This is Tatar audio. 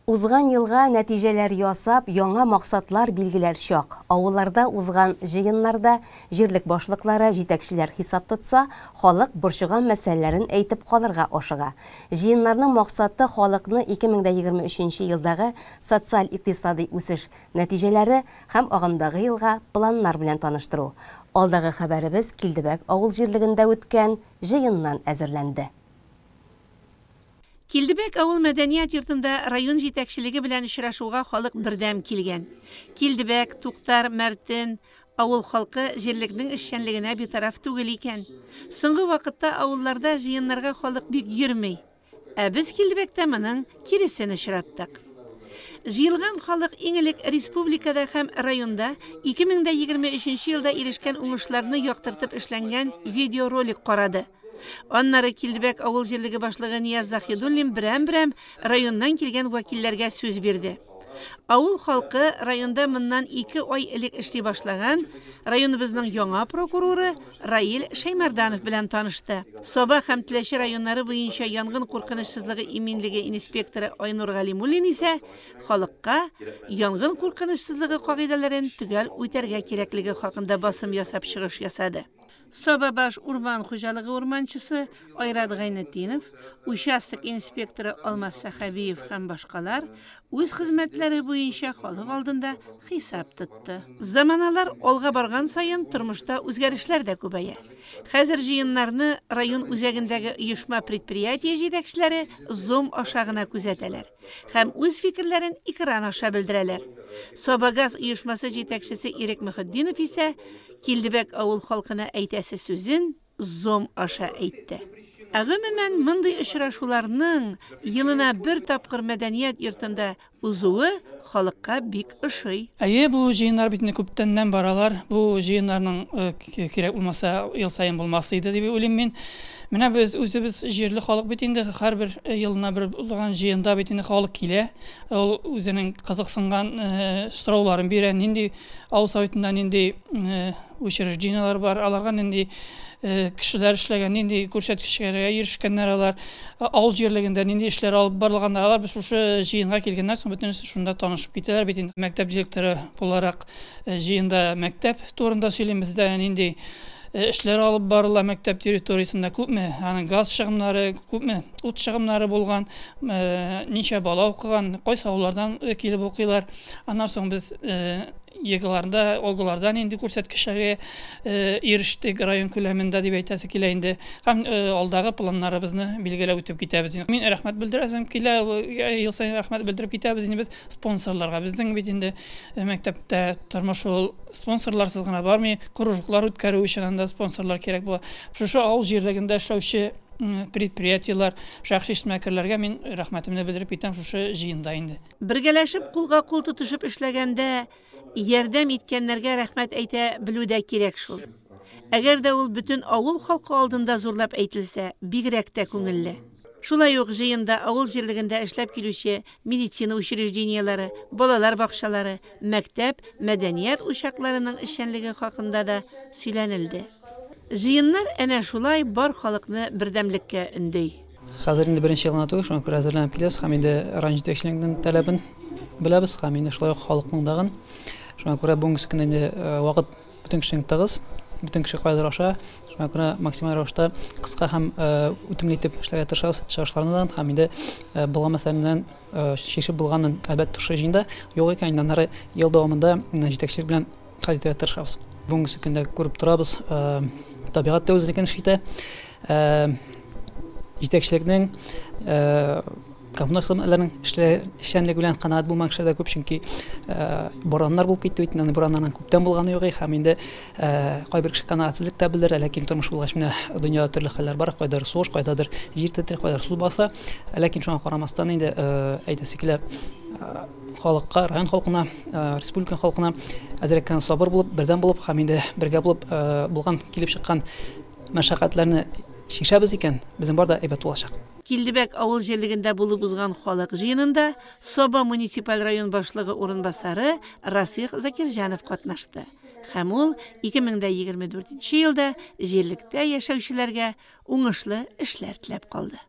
Узган елга нәтиҗәләр ясап, яңа максатлар билгеләр чак. Авылларда узган җыеннарда җирлек башлыклары, җитәкчеләр хисап тотса, халык борчыган мәсьәләләрен әйтеп калырга ашыга. Җыеннарның максаты халыкны 2023 елдагы социаль-икътисадый үсеш нәтиҗәләре һәм агымдагы елга планнар белән таныштыру. Алдагы хәбәребез Килдебәк авыл җирлегендә үткән җыеннан әзерләнде. Килдебәк авыл мәдәният йортында район җитәкчелеге белән очрашуга халык бердәм килгән. Килдебәк, Туктар, Мәртен авыл халкы җирлекнең эшчәнлегенә битараф түгел икән. Соңгы вакытта авылларда җыеннарга халык бик йөрми. Ә без Килдебәктә моның киресен очраттык. Җыелган халык иң элек республикада һәм районда 2023 елда ирешкән уңышларны яктыртып эшләнгән видеоролик карады. Аннары Килдебәк авыл җирлеге башлыгы Нияз Заһидуллин берәм-берәм районнан килгән вәкилләргә сүз бирде. Авыл халкы районда моннан ике ай элек эшли башлаган районыбызның яңа прокуроры Раил Шәймәрданов белән танышты. Саба һәм Теләче районнары буенча янгын куркынычсызлыгы иминлеге инспекторы Айнур Галимуллин исә халыкка янгын куркынычсызлыгы кагыйдәләрен төгәл үтәргә кирәклеге хакында басым ясап чыгыш ясады. Сабабаш урман хуҗалыгы урманчысы Айрат Гайнетдинов, участок инспекторы Алмаз Сәхәбиев һәм башкалар үз хезмәтләре буенча халык алдында хисап тотты. Заманалар алга барган саен тормышта үзгәрешләр дә күбәя. Хәзер җыеннарны район үзәгендәге оешма-предприятие җитәкчеләре Zoom аша гына күзәтәләр һәм үз фикерләрен экран аша белдерәләр. Сабагаз оешмасы җитәкчесе Ирек Мөхетдинов исә Килдебәк авыл халкына әйтәсе сүзен Zoom аша әйтте. Ә гомумән, мондый очрашуларның елына бер тапкыр мәдәният йортында узуы халыкка бик ошый. Әйе, бу җыеннар бит инде күптәннән баралар. Бу җыеннарның кирәк булмаса, ел саен булмас иде дип уйлыйм мин. Менә без үзебез җирле халык бит инде, һәрбер елына бер булган җыенда бит инде халык килә. Ул үзенең кызыксынган сорауларын бирә, нинди Авыл советында нинди учреждениеләр бар, аларга нинди кешеләр эшләгән, нинди күрсәткечләргә ирешкәннәр алар, авыл җирлегендә нинди эшләр алып барылганнар, алар без шушы җыенга килгәннән соң бөтенесе шунда танышып китәләр бит инде. Мәктәп директоры буларак җыенда мәктәп турында сөйлим, бездә нинди эшләр алып барыла мәктәп территориясендә, күпме аның газ чыгымнары, күпме ут чыгымнары булган, ничә бала укыган, кайсы авыллардан килеп укыйлар. Аннан соң без ЕГЭларда, ОГЭларда нинди күрсәткечләргә ирештек район күләмендә дип әйтәсе килә инде. Һәм алдагы планнарыбызны билгеләп үтеп китәбез. Мин рәхмәт белдерәсем килә, ел саен рәхмәт белдереп китәбез инде без спонсорларга. Безнең бит инде мәктәптә тормыш ул спонсорларсыз гына бармый. Кружоклар үткәрү өчен анда спонсорлар кирәк була. Шушы авыл җирлегендә эшләүче предприятиеләр, шәхси эшмәкәрләргә мин рәхмәтемне белдереп китәм шушы җыенда инде. Бергәләшеп кулга-кул тотышып эшләгәндә, ярдәм иткәннәргә рәхмәт әйтә белү дә кирәк шул. Әгәр дә ул бөтен авыл халкы алдында зурлап әйтелсә, бигрәк тә күңелле. Шулай ук җыенда авыл җирлегендә эшләп килүче медицина учреждениеләре, балалар бакчалары, мәктәп, мәдәният учакларының эшчәнлеге хакында да сөйләнелде. Җыеннар әнә шулай бар халыкны бердәмлеккә өнди. Хәзер инде беренче ел гына түгел, шуңа күрә әзерләнеп киләбез һәм инде район җитәкчелегенең таләбен беләбез һәм инде шулай ук халыкның дагын. Шуңа күрә бүгенге көндә инде вакыт бөтен кешенең тыгыз, бөтен кеше кайдадыр аша. Шуңа күрә максималь рәвештә кыска һәм үтемле итеп эшләргә тырышабыз чыгышларны да һәм инде булган мәсьәләне чишеп булганын, әлбәттә, шушы җыенда юк икән, инде аннары ел дәвамында җитәкчелек белән хәл итәргә тырышабыз. Бүгенге көндә күреп торабыз, табигать тә үзенекен эш итә. Җитәкчелекнең коммуналь хезмәтләрнең эшчәнлеге белән канәгать булмаган кешеләр дә күп, чөнки бураннар булып китте бит, инде бураннарның күптән булганы юк һәм инде кайбер кеше канәгатьсезлек тә белдерә, ләкин тормыш булгач, менә дөньяда төрле хәлләр бар, кайдадыр сугыш, кайдадыр җир тетри, кайдадыр су баса, ләкин шуңа карамастан инде әйтәсе килә, халыкка, район халкына, республика халкына әзрәк кенә сабыр булып, бердәм булып һәм инде бергә булып булган килеп чыккан мәшәкатьләрне чишәбез икән, безнең бар да әйбәт булачак. Килдебәк авыл җирлегендә булып узган халык җыенында Саба муниципаль район башлыгы урынбасары Расих Закирҗанов катнашты һәм ул 2024 елда җирлектә яшәүчеләргә уңышлы эшләр теләп калды.